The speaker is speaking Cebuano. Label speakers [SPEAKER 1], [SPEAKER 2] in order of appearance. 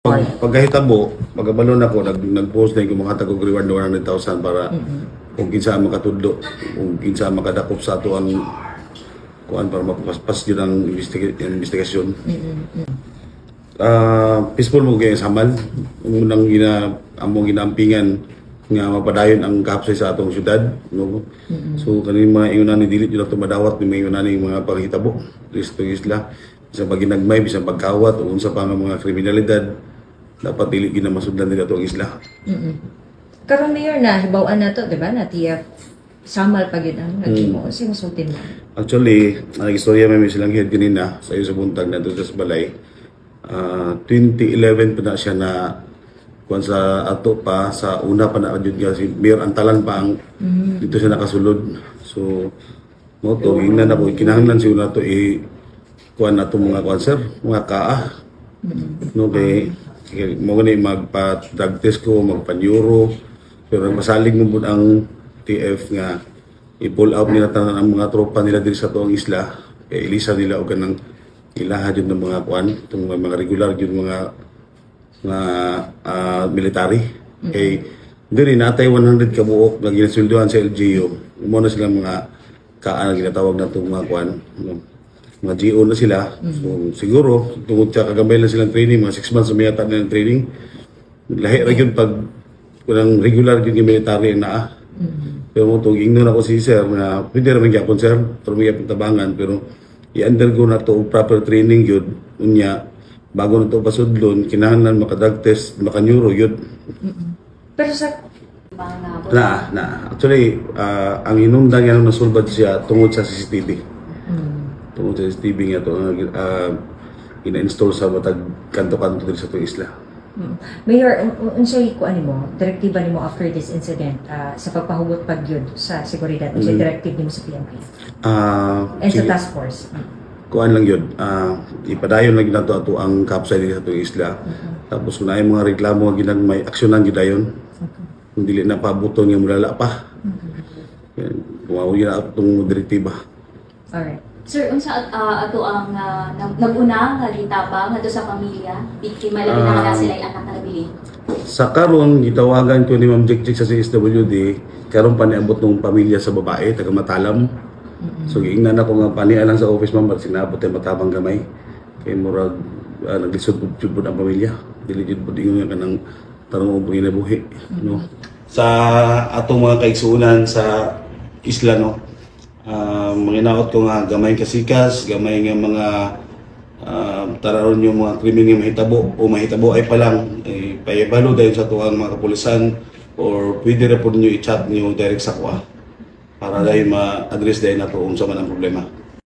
[SPEAKER 1] Pagkahitabo, pagkabalo na ko, nag-post na yung mga tagog reward na 100,000 para kung kinsa ang makatudlo, kung kinsa ang makadakop sa ato ang kuan para mapaspas yun ang investigasyon. Peaceful mo kay Samal. Unang among ginaampingan nga mapadayon ang kahapsay sa atong syudad, no? So kaning mga ingon ni dili jud ato madawat ni mga ingon ni mga panghitabo diri isla, bisan pag ginagmay, bisan pagkawat o unsa pa nga mga kriminalidad, dapat dili gyud na masudlan nila ato ang isla.
[SPEAKER 2] Karon, Mayor, na hibaw-an nato, di ba, na TF Samal pa gyud ang naghimo. Unsay masulti mo?
[SPEAKER 1] Actually, ang istorya may silang head kanina sa iyo sa buntag na sa balay. 2011 pa na siya na kuan sa ato pa, sa una pa na jud nga si Mayor Antalan pa ang dito siya nakasulod. So mo to ingnan ako, kinahanglan siguro nato i kuan nato mga kuan, sir, mga kaa. No, kay mo gani magpa drug test ko, magpa neuro, pero masalig mo pud ang TF nga i-pull out nila tanan ang mga tropa nila diri sa tuong isla, kay ilisa nila og kanang ilaha jud ng mga kuan, itong mga regular jud mga mga military. Kay diri natay 100 ka buok nga ginasulduhan sa LGU. Mo na silang mga kaa na ginatawag na itong mga kuan, no? Mga GO na sila. So siguro tungod sa kagamay lang silang training, mga 6 months na yata nilang training. Lahi ra gyud pag walang regular gyud nga military ang naa. Pero mo to ingnon ako si sir nga pwede ra man gyapon, sir, pero may gyapon tabangan, pero i-undergo na to og proper training gyud. Unya bago na to pasudlon, kinahanglan maka-drug test, maka-neuro gyud.
[SPEAKER 2] Pero sa
[SPEAKER 1] Na na actually, ang hinungdan nga nung nasulbad siya tungod sa CCTV. Tungod sa CCTV nga to ina-install sa matag kanto-kanto diri sa tuong isla.
[SPEAKER 2] Mayor, unsay kuan nimo, direktiba nimo after this incident sa pagpahugot pag gyud sa seguridad? Unsay directive nimo sa PNP and sa
[SPEAKER 1] Sige.
[SPEAKER 2] Task force?
[SPEAKER 1] Kuan lang yun, ipadayon lang gyud nato ato ang kapsay diri sa tuong isla. Tapos kung naay mga reklamo nga ginagmay, aksyonan gyud dayon. Kung dili na paabuton nga mulala pa. Yan, mao gyud na atong direktiba.
[SPEAKER 2] Alright.
[SPEAKER 3] Sir, unsa ato ang nag-una nga gitabang ngadto sa pamilya, biktima, labi na nga sila anak na nabilin?
[SPEAKER 1] Sa karon, gitawagan ko ni Ma'am Jik sa CSWD, karon pa niabot ng pamilya sa babae, taga Matalam. So giingnan ako nga panian lang sa office, ma'am, para sinabot ay matabang gamay. Kay murag naglisod pud jud pud ang pamilya. Dili jud pud ingon nga kanang tarong og kinabuhi, no. Sa atong mga kaigsuonan sa isla, no. Manginaot ko nga gamay kasikas, gamay nga mga tararon yung mga krimen nga mahitabo o mahitabo ay palang eh, payabalo dayon sa tuang mga kapulisan or pwede ra pud niyo i-chat niyo direct sa kuha para dayon ma-address dayon nato unsa man ang problema.